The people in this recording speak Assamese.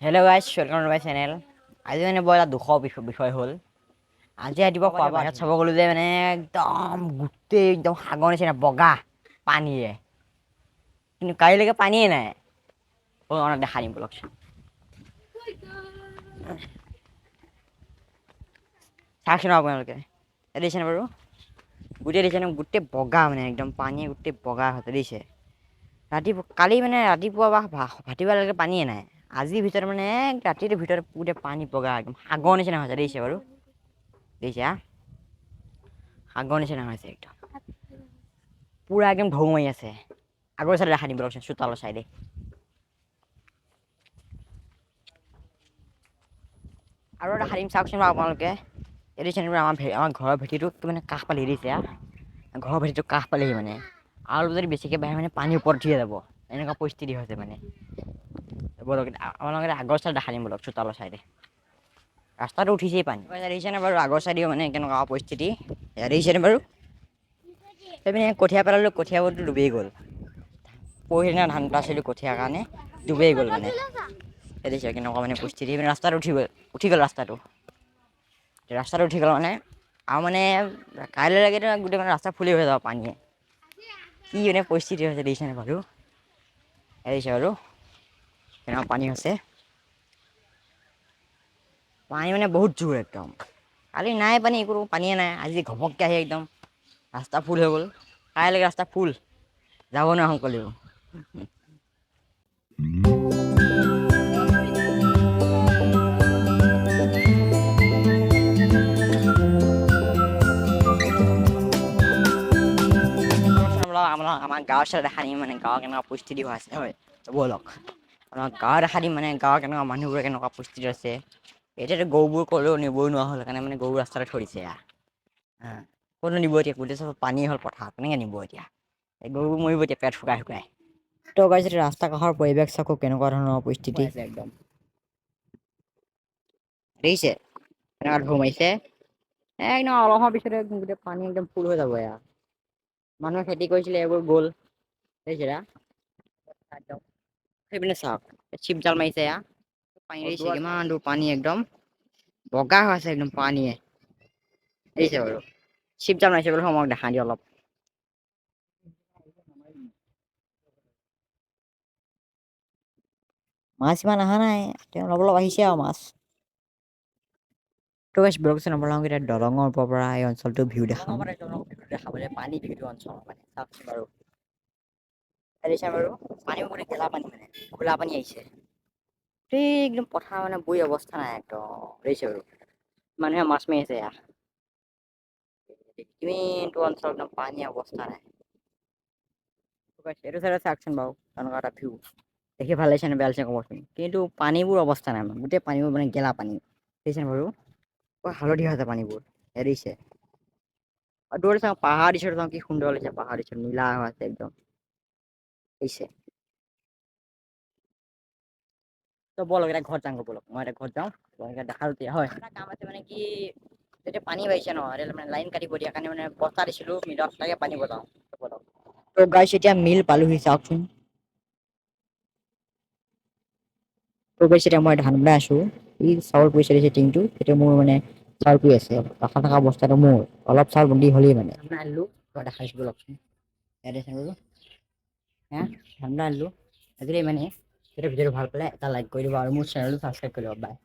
Hello guys, welcome to my channel. আজি মানে বৰ এটা দুখৰ বিষয় হ'ল। আজি ৰাতিপুৱা খোৱা বাহিৰত চাব গ'লোঁ যে মানে একদম গোটেই একদম সাগৰ নিচিনা বগা পানীৰে, কিন্তু কালিলৈকে পানীয়ে নাই। অ' দেখা দিম ব'লকচোন। চাওকচোন আপোনালোকে, দেখিছেনে বাৰু? গোটেই দেখিছেনে? গোটেই বগা মানে একদম পানীয়ে গোটেই বগা হৈছে, দেখিছে? ৰাতিপুৱা কালি মানে ৰাতিপুৱা বা ভাটিবেলালৈকে পানীয়ে নাই। আজিৰ ভিতৰত মানে এক ৰাতিৰ ভিতৰত গোটেই পানী বগা একদম সাগৰ নিচিনা হৈছে, দেখিছে বাৰু? দেখিছে? সাগৰ নিচিনা হৈছে একদম, পূৰা একদম ঢৌ মাৰি আছে। আগৰ চাইডে দেখা দিম ব'লকচোন, চোতালৰ চাইডে। আৰু এটা দিম চাওকচোন বাৰু আপোনালোকে। এই দেখিছে আমাৰ ঘৰৰ ভেটিটো মানে কাষ পালেহি, দেখিছে? ঘৰৰ ভেটিটো কাষ পালেহি মানে, আৰু যদি বেছিকৈ বাঢ়ে মানে পানী ওপৰত উঠিয়ে যাব, এনেকুৱা পৰিস্থিতি হৈছে মানে। ব'লক আপোনালোকে আগৰ চাইডে দেখা দিম ব'লক, চোতালৰ চাইডে। ৰাস্তাটো উঠিছেই পানী, দেখিছেনে বাৰু? আগৰ চাইডেও মানে কেনেকুৱা পৰিস্থিতি, এয়া দেখিছেনে বাৰু? সেইপিনে কঠীয়া পেলালোঁ, কঠীয়াবোৰতো ডুবিয়েই গ'ল। পৰহিদিনা ধান পেলাইছিলোঁ কঠীয়াৰ কাৰণে, ডুবিয়েই গ'ল মানে। এই দেখিছে কেনেকুৱা মানে পৰিস্থিতি, মানে ৰাস্তাটো উঠি গ'ল, উঠি গ'ল ৰাস্তাটো, ৰাস্তাটো উঠি গ'ল মানে। আৰু মানে কাইলৈলৈকেতো গোটেই মানে ৰাস্তা ফুলি হৈ যাব পানীয়ে। কি মানে পৰিস্থিতি হৈছে দেখিছেনে বাৰু? এই দেখিছে বাৰু কেনেকুৱা পানী হৈছে, পানী মানে বহুত জোৰ একদম। কালি নাই পানী, একো পানীয়ে নাই, আজি ঘপককৈ আহি একদম ৰাস্তা ফুল হৈ গ'ল। কাইলৈকে ৰাস্তা ফুল, যাব নোৱাৰোঁ ক'লেও। আমাৰ গাঁৱৰ চাইডে দেখা দিম মানে গাঁৱৰ কেনেকুৱা পৰিস্থিতি হৈ আছে, হয় ব'লক আমাৰ গাঁৱৰ দেখা দিম মানে গাঁৱৰ কেনেকুৱা মানুহবোৰে কেনেকুৱা পৰিস্থিতি আছে। এতিয়াতো গৰুবোৰ ক'লেও নিবই নোৱাৰা হ'ল, সেইকাৰণে মানে গৰু ৰাস্তাতে থৈ দিছে। এয়া ক'তনো নিব এতিয়া, গোটেই চব পানী হ'ল পথাৰত, কেনেকৈ নিব এতিয়া? এই গৰুবোৰ মৰিব এতিয়া পেট শুকাই শুকাই। তো গাইজ, ৰাস্তা কাষৰ পৰিৱেশ চাকো কেনেকুৱা ধৰণৰ পৰিস্থিতি একদম দেখিছে, কেনেকুৱা ঢৌ মাৰিছে একদম। অলপ সময় পিছতে একদম গোটেই পানী একদম ফুল হৈ যাব। এয়া মানুহে খেতি কৰিছিলে, এইবোৰ গ'ল, দেখিছে? একদম সেইপিনে চাওক, চিপ জাল মাৰিছে। এয়া পানী দেখিছে, কিমান দূৰ পানী একদম বগা হৈ আছে একদম পানীয়ে, দেখিছে বাৰু? চিপ জাল মাৰিছে বোলে, আমাক দেখা দি অলপ। মাছ ইমান অহা নাই, তেওঁ অলপ অলপ আহিছে আৰু মাছ। তো গাইছ ব'লকচোন আপোনালোকক এতিয়া দলঙৰ ওপৰৰ পৰা এই অঞ্চলটো ভিউ দেখাম। দেখাবলৈ পানী ভিউটো অঞ্চল মানে চাওকচোন বাৰু, দেখিছে বাৰু? পানীবোৰ গোটেই গেলা পানী মানে খোলা পানী আহিছে, গোটেই একদম পথাৰ মানে বৈ অৱস্থা নাই একদম, দেখিছে বাৰু? মানুহে মাছ মাৰি আছে। এয়া কিমানটো অঞ্চল একদম পানী অৱস্থা নাই। এইটো চাইডে চাওকচোন বাৰু, তেনেকুৱা এটা ভিউ দেখি ভাল লাগিছে নে বেয়া লাগিছে ক'বচোন। কিন্তু পানীবোৰ অৱস্থা নাই মানে, গোটেই পানীবোৰ মানে গেলা পানী, দেখিছেনে বাৰু? হালধীয়া হৈছে পানীবোৰ, এয়া দেখিছে? আৰু দূৰতে চাওঁ পাহাৰ দৃশ্যটো চাওঁ, কি সুন্দৰ লাগিছে পাহাৰ দৃশ্য, নীলা হৈ আছে একদম, দেখিছে? তো ব'লক এতিয়া ঘৰত যাওঁগৈ, ব'লক মই এতিয়া ঘৰত যাওঁ, তোমালোকে দেখালোঁ তেতিয়া হয়। এটা কাম আছে মানে কি, যেতিয়া পানী বাঢ়িছে ন, এতিয়া মানে লাইন কাটিব দিয়া কাৰণে মানে বস্তা দিছিলোঁ মিলত, তাকে পানী বজাওঁ, ব'লক। তো গাইছ এতিয়া মিল পালোহি, চাওকচোন। তো গাইছ এতিয়া মই ধান বনাই আছোঁ, এই চাউল পৰিছে দিছে টিংটো, সেইটো মোৰ মানে চাউল পৰি আছে, কাষত থকা বস্তাটো মোৰ, অলপ চাউল বন্দি হ'লেই মানে। ধান আনিলোঁ, দেখাইছোঁ ব'লকচোন। ইয়াতে আছে বাৰু, হা ধান আনিলোঁ। আজিলৈ ইমানেই, যদি ভিডিঅ'টো ভাল পালে এটা লাইক কৰি দিব আৰু মোৰ চেনেলটো ছাবস্ক্ৰাইব কৰি দিব। বাই।